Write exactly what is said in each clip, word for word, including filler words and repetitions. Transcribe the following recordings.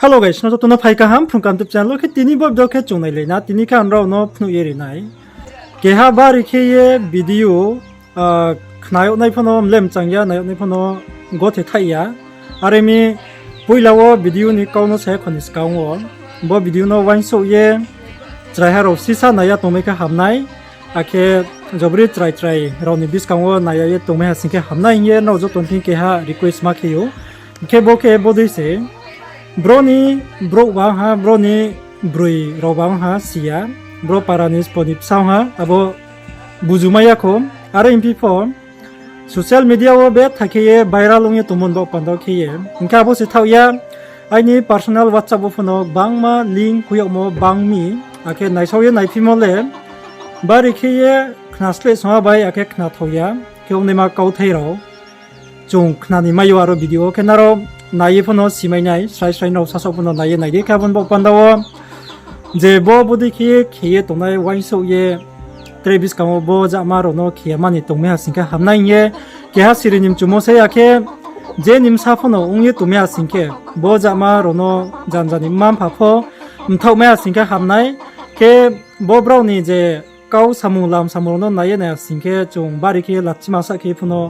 Hello guys, no joto no phai kaham Phrung Kaham YouTube channel wo. Khe tini bo video khe chung nailai na, tini khe ang nrao no phnuh ye ri nai. Keha bari khe ye video, ah, khna yag nai pho no mle mchang ya, nai yag nai pho no gothe thaih ya. Are mi poila wo video ni kau no sa ya kho ni skang wo. Bo video no uaingsouh ye chraiha rao sisa nai ya tongmai khe ham nai. Akhe jobri chrai chrai rao ni buskang wo nai ya ye tongmai ha sing khe ham nai hing ye nrao joto ni thing keha request ma khe ou. Hing khe bo khe bodei se. Bro ni brouh ba ong ha, bro ni broi rao ba ong ha, si ya. Bro para ni spo ni bsa ong ha, abo bujumai ya kho. Are hingphi pho social media wo betha khe ye viral ong ye tongmo ni baoh panda khe ye. Hing khe abo se thaoh ya, aini personal WhatsApp wo pho no gbangma link khui yagmo bang mi, akhe naisao ye naiphimo le bari khe ye khna sleh song ha bai, akhe khna thao ya khe ongnaima kauthai rao chung khna ni mai ou aro video wo. Khe nrao nai ye pho no simai nai, srai srai nrao sasaoh pho no nai ye nai di. Khe abo ni baoh panda wo je bo bodei khe ye khe ye tongnai uaingsouh ye tre buskang wo bo jama rao no khe ya mani tongmai ha sing khe ham nai hing ye keha siri ni mchumo se, akhe je ni bsa pho no ong ye tongmai ha sing khe bo jama rao no janja ni mma-mpha pho mthaohmai ha sing khe ham nai. Khe bo brao ni je kau samung lam samung rao no nai ye nai ha sing khe chung bari khe ye lachima sah khe pho no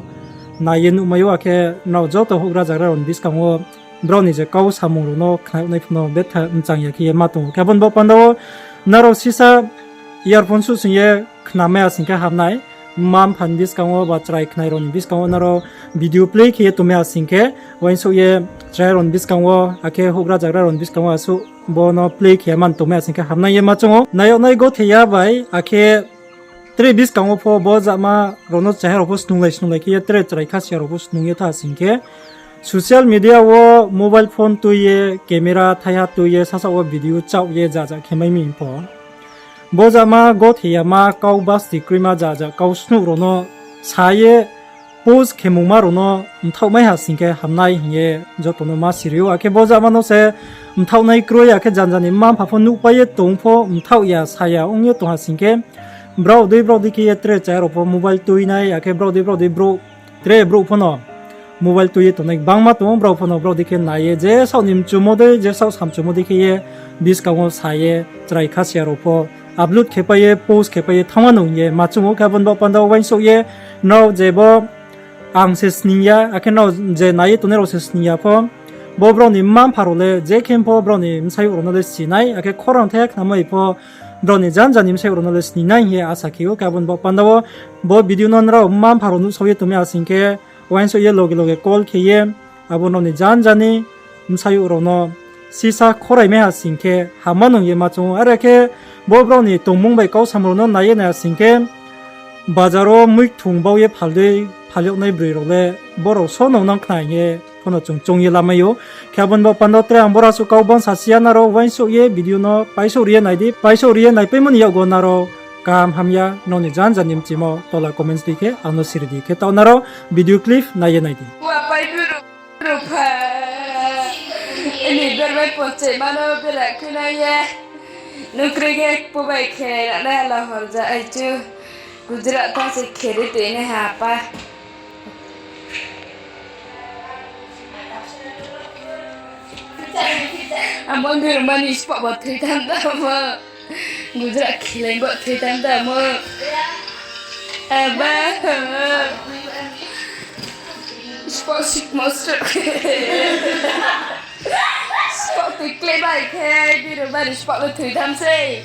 nai ye nuhmai ou, akhe nrao joto houhgra zagra rao ni buskang wo brao ni je kau samung rao no khna yag nai pho no betha mchang ya khe ye ma tong ou. Khe abo ni baoh panda wo nrao sisa earphone suhsoing ye khnamai ha sing khe ham nai. Mma-mpha ni buskang wo ba chrai khnai rao ni buskang wo nrao video play khe ye tongmai ha sing khe, uaingsouh ye chrai rao ni buskang wo, akhe houhgra zagra rao ni buskang wo asuh bo no play khe ye man tongmai ha sing khe ham nai ye ma choung ou. Nai yag nai gothe ya bai, akhe tre buskang wo pho bo jama rao no chaiha rao pho snunglai snunglai khe ye tre chrai khasia rao pho snung ye tha sing khe social media wo mobile phone tui ye, camera thaiha tui ye, sasaoh wo video chaoh ye jaja khe mai mi pho. Bo jama gothe yama kau basti kroima jaja kau snuh rao no sa ye post khemungma rao no mthaohmai ha sing khe ham nai hing ye joto no ma siri ou. Akhe bo jama no se mthaohnai kroi, akhe janja ni mma-mpha pho nuhpai ye tong pho mthaoh ya, sa ya ong ye tong ha sing khe, brao dei brao dei khe ye tre chaya rao pho mobile tui nai, akhe brao dei brao dei brouh, tre brouh pho no mobile tui ye tongnai gbangma tong ou, brao pho no brao dei khe nai ye, je saoh ni mchumo dei, je saoh samchumo dei khe ye, buskang wo sa ye, chrai khasia rao pho upload khe pai ye, post khe pai ye thanngma nung ye ma choung ou. Khe abo ni baoh panda wo uaingsouh ye, nrao je bo ang se sning ya, akhe nrao je nai ye tongnai rao se sning ya pho, bo brao ni mma-mpha rao le je khe pho brao ni bsayouh rao no le si nai, akhe khorang thaiha khnamai pho brao ni janja ni bsayouh rao no le sning nai hing ye asa khe ou. Khe abo ni baoh panda wo bo video no nrao mma-mpha rao nuhsao ye tongmai ha sing khe, uaingsouh ye loge loge call khe ye, abo nrao ni janja ni bsayouh rao no sisa khoraimai ha sing khe hamma nung ye ma choung ou. Are khe bo brao ni tongmung bai kau samung rao no nai ye nai ha sing khe, bazar wo muikthung bau ye phal dei phal yag nai broi rao le, bo rao so no nang khna hing ye pho no chung choung ye lamai ou. Khe abo ni baoh panda wo tre ang bora suh kau bangsa si ya, nrao uaingsouh ye video no paisouh ri ye nai di, paisouh ri ye naipaimo ni yakgo nrao kaham hamya nrao ni janja ni mchimo tola comments tui khe ang no siri di. Khe taoh nrao video clip nai ye nai di. Wa pai buru, buru pha. Ini berbai poche mano bera khuna ye. Nukri khe pobai khe rana la horja aichu. Gujarat tha se khere te ne ha pa. Amo ngi rumani spot bo thui tham ta mo. Gujarat khilai bo thui tham ta mo. Aba. Spot sik mo sik. Spot thui kle bai khe, biro bari spot bo thui tham sei.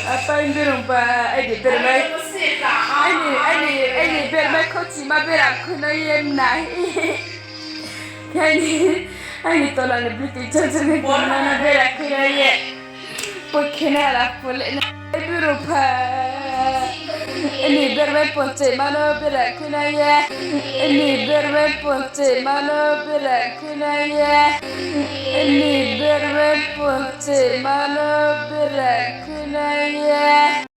Apa ini rumpa, ai di bermai. Ai ni, ai ni, ai ni bermai khochi ma berak khuna ye nai. Ai ni, ai ni tola ni bliti chang chang ni bermai na berak khuna ye. Pokhe na la pole na. Ai buru pha. Ini bermai poche mano berak khuna ye. Ini bermai poche mano berak khuna ye. Ini bermai poche mano berak khuna ye.